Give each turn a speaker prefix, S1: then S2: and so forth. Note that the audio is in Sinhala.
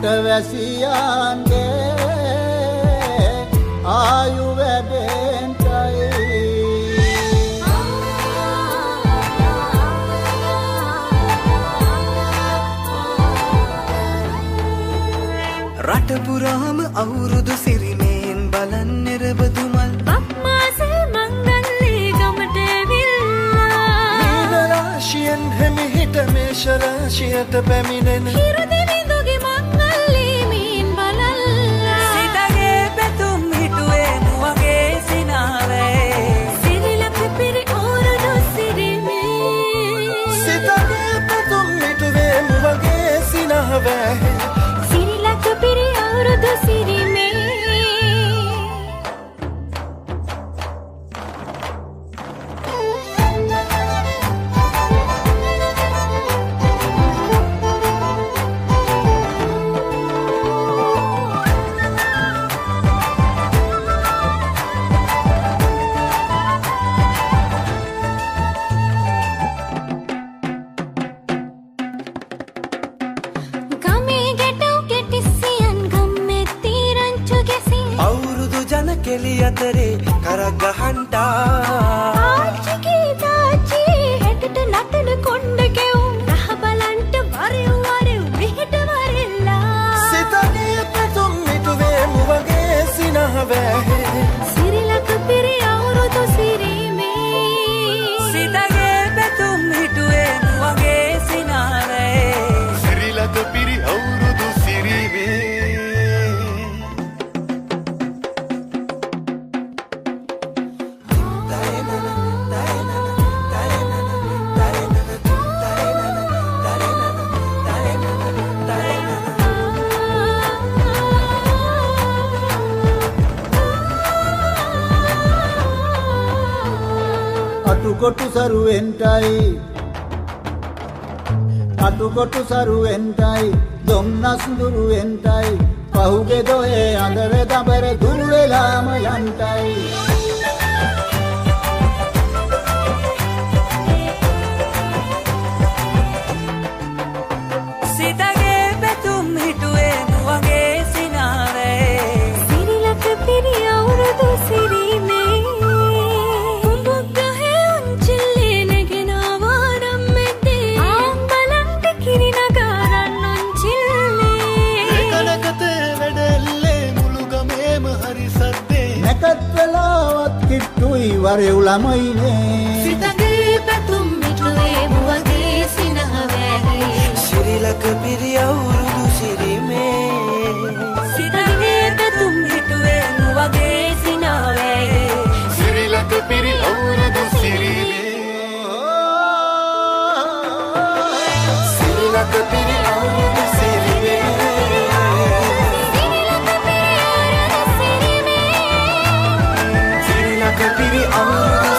S1: රටවැසියන්ගේ ආයු වැඩෙන්ටයි.
S2: රට පුරාම අවුරුදු සිරිමෙන් බලන් නිරබදු මල්
S3: බක්මාසේ මංගල්ලේ ගමට ඇවිල්ලා
S2: මීන රාශියෙන් හිමිහිට මේෂ රාශියට පැමිණෙන
S3: හිරු දෙවිඳුගේ මංගල්ලේ මීන් බලල්ලා
S4: සිතගේ පැතුම් හිටුවේ මුවගේ සිනාවේ
S3: සිරිලක පිරි අවුරුදු සිරිමේ
S2: සිතගේ පැතුම් හිටුවේ මුවගේ සිනාවේ
S3: සිරිලක පිරි අවුරුදු සිරිමේ. ගමේ ගැටව් කෙටිසියන් ගම්මෙත්ති රංචු ගැසින්
S2: අවුරුදු ජන කෙලි අතරේ කරක් ගහන්ටා
S3: ආච්චිගේ තාච්චි හැටට නටන කොණ්ඩ කෙවුම් රහ බලන්ට වරෙව් වරෙව් මෙහෙට වරෙල්ලා
S2: සිතගේ පැතුම් මිටුවේ මුවගේ සිනහ වැහේ
S3: සිරිලක පිරි අවුරුදු සිරීමේ
S4: සිතගේ පැතුම් හිටුවේ මුවගේ සිනහ වැහේ
S2: සිරිලක පිරි අවුරුදු සිරීමේ.
S1: අටුකොටු සරුවෙන්ටයි අටුකොටු සරුවෙන්ටයි දොම්නස් දුරුවෙන්ටයි පහුගේ දොහේ අඳර දඹර දුරු වෙලාම යන්ටයි.
S4: සිතගේ පැතුම් හිටුවේ මුවගේ සිනහ වැහේ
S3: සිරිලක පිරි අවුරුදු සිරීමේ කුඹුක් ගහේ උන්චිල්ලේ නැගෙන වානම් මැද්දේ ආම් බලන්ට කිරි නගාරන් උන්චිල්ලේ
S2: ඒකනකතේ වැඩෙල්ලේ මුළු ගමේම හරි සද්දේ
S1: නැකත් වෙලාවත් කිට්ටුයි වරෙව් ළමයිනේ.
S3: සිතගේ පැතුම් මිටුවේ මුවගේ සිනහ වැහේ
S2: සිරිලක පිරි අවුරුදු සිරීමේ
S4: සිතගේ පැතුම් හිටුවේ මුවගේ සිනහ වැහේ
S2: සිරිලක පිරි අවුරුදු සිරීමේ සිරිලක පිරි අවුරුදු සිරීමේ
S3: සිරිලක පිරි අවුරුදු සිරීමේ
S2: සිරිලක පිරි අවුරුදු